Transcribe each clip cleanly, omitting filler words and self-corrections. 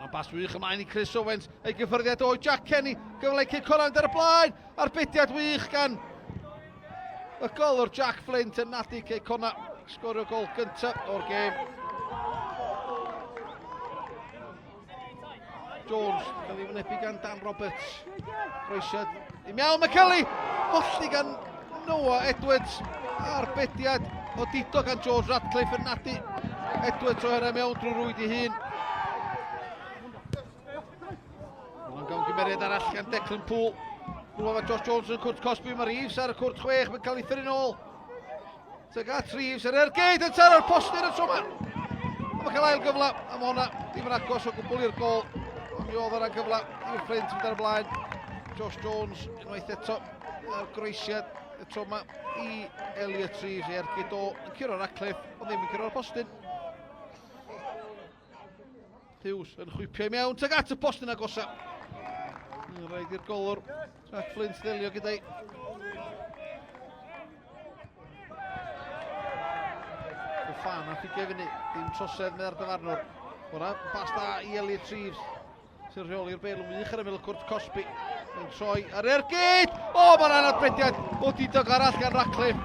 Mae'n bas wych ymlaen i Chris Owens, ei gyffyrddiad o Jack Kenny, gyfle Cei Connah ar y blaen, arbediad wych gan y golwr Jack Flint yn nadu Cei Connah, sgorio gol gyntaf o'r gêm. Jones, cael ei wynebu gan Dan Roberts. Croesiad i mewn, McKelly, colli gan Noah Edwards, arbediad o dido gan George Radcliffe yn nadu Edwards o hynna mewn drwy rwyd ei hun. Mae'n gawn gymeriad arall gan Declan Poole. Rwy'n efo Josh Jones yn cwrt cosbi, mae Reeves ar y cwrt chwech, mae'n cael ei thyrru nôl. Tuag at Reeves, yr ergyd yn taro'r postyn y tro yma. A mae'n cael ail gyfle, a mae hwnna ddim yn agos o gwbl i'r gol. Ond mi oedd yna gyfle i'r Fflint mynd ar y blaen. Josh Jones unwaith eto ar groesiad y tro yma i Elliot Reeves, ei ergyd o yn curo'r Radcliffe, ond ddim yn curo'r postyn. Hughes yn chwipio i mewn, tuag at y postyn agosa. Yn rhaid i'r golwr Jack Flint ddelio gyda'i. Fofana ffigo i fyny, dim trosedd meddai'r dyfarnwr. Hwna, bas da i Elliot Reeves sy'n rheoli'r bel yn wych ar ymyl y cwrt cosbi. Yn troi ar ergyd! O, mae'n anadbediad o didog arall gan Radcliffe.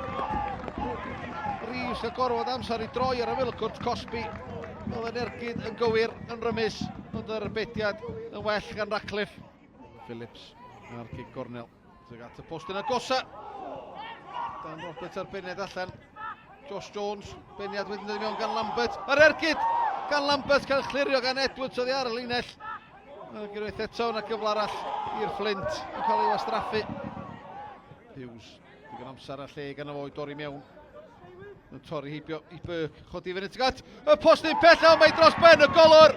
Reeves yn gorfod amser i droi ar ymyl y cwrt cosbi. Oedd yn ergyd yn gywir, yn rymus, ond yr arbediad yn well gan Radcliffe. Phillips ar gig gornel. Tuag at y postyn agosa. Dan Roberts ar beniad allan. Josh Jones, beniad wedyn dod i mewn gan Lambert. Yr ergyd gan Lambert cael chlirio gan Edwards oddi ar y linell. Ac unwaith eto yna gyfle arall i'r Flint yn cael ei wastraffu. Hughes, digon amser a lle gan y fo i dorri mewn. Yn torri heibio i Burke, chodi fyny tuag at y postyn pell ond mae dros ben y golwr.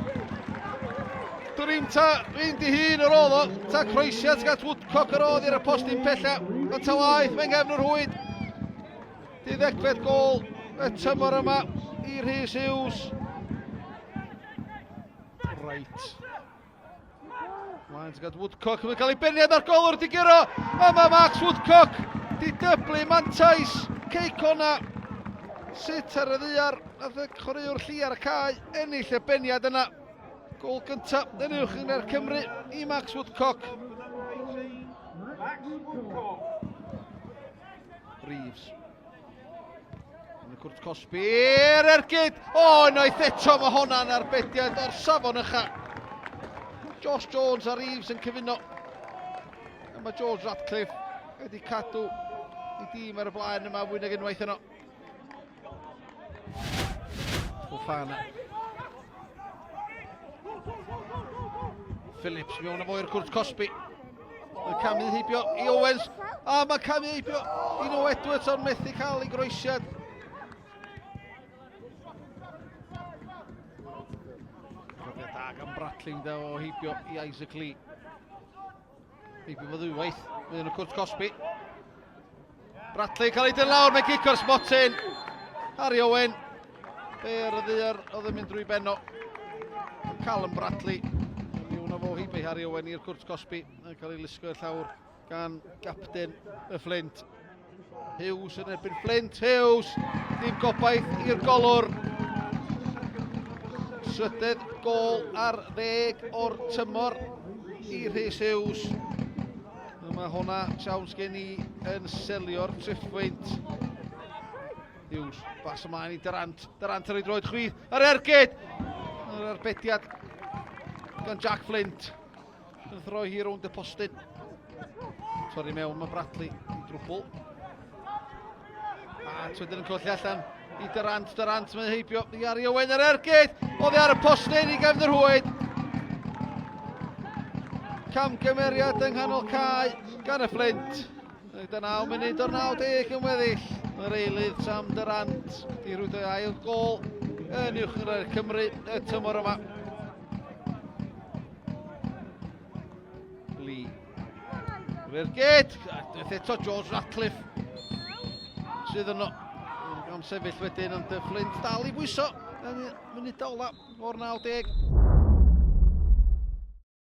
Dwi'n i'n ta fynd i hun yr oedd o, ta croesiad tuag at Woodcock yr oedd i'r postyn pella, ond ta waeth, mae'n gefn yr hwyd. Deuddegfed gol y tymor yma i Rhys Hughes. Reit. Mae'n tuag Woodcock, mae'n cael ei beniad ar golwr di guro. A mae Max Woodcock di dyblu mantais. Cei Connah. Sut ar y ddiar, nath y chwaraewr lli ar y cae ennill y beniad yna. Gol gyntaf yn uwch yn Cymru i Max Woodcock. Max Woodcock. Reeves. Yn y cwrt cosbi, yr ergyd! O, unwaith eto mae hwnna'n arbediad o'r safon ycha. Josh Jones a Reeves yn cyfuno. A mae George Radcliffe wedi cadw i dîm ar y blaen yma fwy nag unwaith yno. Fofana. Phillips mewn â fo i'r cwrt cosbi. Mae'n camu heibio i Owens. A mae'n camu heibio i Noah Edwards ond methu cael ei groesiad. Profiad da gan Bradley da o heibio i Isaac Lee. Heibio fo ddwywaith. Mae yn y cwrt cosbi. Bradley cael ei dyn lawr, mae gic o'r smotyn. Harry Owen. Be ar y ddiar oedd yn mynd drwy benno. Callum Bradley. Mi wna fo heibio Harry Owen i'r cwrt cosbi. Yn cael ei lusgo i'r llawr gan gapten y Flint. Hughes yn erbyn Flint. Hughes! Dim gobaith i'r golwr. Trydedd gol ar ddeg o'r tymor i Rhys Hughes. Mae hwnna, siawns gen i, yn selio'r triphwynt. Hughes, bas ymlaen i Durant. Durant ar ei droed chwith. Yr ergyd! Yr arbediad gan Jack Flint. Yn throi hi rownd y postyn. Torri mewn mae Bradley i drwbl. A wedyn yn colli allan i Durant. Durant mae'n heibio i Ari Owen yr ergyd. Oddi ar y postyn i gefn yr hwyd. Camgymeriad yng nghanol cae gan y Flint. Gyda 9 munud o'r 90 yn weddill. Mae'r eilydd Sam Durant di rwydo ail gol yn uwch gynghrair Cymru y tymor yma. Lee. Yr ergyd! Daeth eto George Ratcliffe sydd yno. Am sefyll wedyn, ond y Flint dal i bwyso yn y munud ola o'r 90.